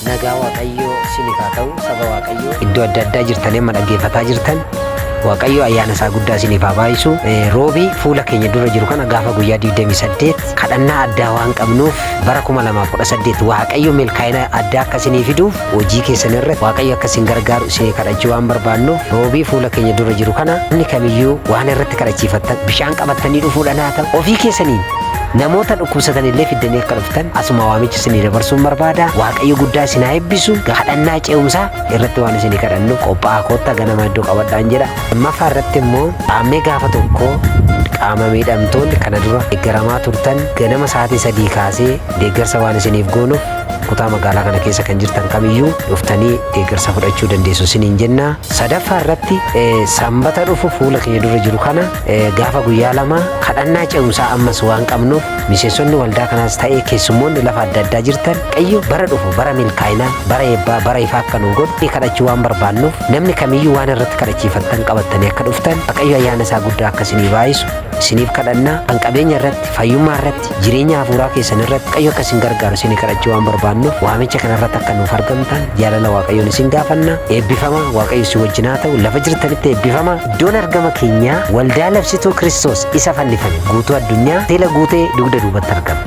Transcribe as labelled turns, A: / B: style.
A: Nagaa Waaqayyoo isiniif haa ta'u, saba Waaqayyoo iddoo adda addaa jirtanii amma dhaggeeffataa jirtan. Waaqayyo ayyaana isaa guddaa isiniif haa baay'isu. Roobii fuula keenya dura jiru kana gaafa guyyaa 28 kadhannaa addaa waan qabnuuf, bara 2018 Waaqayyo milkaa'ina addaa akka isinii fiduuf, hojii keessan irratti Waaqayyo akka isin gargaaru isinii kadhachuu waan barbaannuuf, roobii fuula keenya dura jiru kana namni kamiyyuu waan irratti kadhachiifattan bishaan qabattanii dhufuudhaan haa ta'u, ofii keessaniin namoota dhukkubsatan illee fiddanii akka dhuftan asuma waamicha isinii dabarsuun barbaada. Waaqayyo guddaa isin haa eebbisu. Kadhannaa ce'umsaa irratti waan isinii kadhannu qophaa'aa koottaa, ganama iddoo qabadhaan jedha. Lammaffaa irratti immoo qaammee gaafa 1 qaama miidhamtoonni kana dura deeggaramaa turtan ganama sa'aatii 3 kaasee deeggarsa waan isiniif goonuuf, kutaa magaalaa kana keessa kan jirtan kamiyyuu dhuftanii deeggarsa fudhachuu dandeessu isiniin jenna. Sadaffaa irratti sanbata dhufu fuula keenya dura jiru kana gaafa guyyaa 2 kadhannaa ce'umsaa ammas waan qabnuuf, miseensonni waldaa kanaas ta'ee keessummoonni lafa adda addaa jirtan, Waaqayyo bara dhufu bara milkaa'inaa, bara eebbaa, bara ifaa akka nu godhu kadhachuu waan barbaannuuf, namni kamiyyuu waan irratti kadhachiifattan qabattanii akka dhuftan, Waaqayyo ayyaana isaa guddaa akka isinii baay'isu isiniif kadhannaa. Kan qabeenya irratti, fayyummaa irratti, jireenya hafuuraa keessan irratti Waaqayyo akka isin gargaaru isinii kadhachuu waan barbaannuuf, waamicha kana irratti akka nuuf argamtan jaalala Waaqayyoon isin gaafanna. Eebbifama, Waaqayyo isin wajjin haa ta'u. Lafa jirtanitti eebbifama. Iddoon argama keenyaa Waldaa Labsituu Kiristoos isa fannifame guutuu addunyaa, Hoteela Guutee dugda duubatti argama.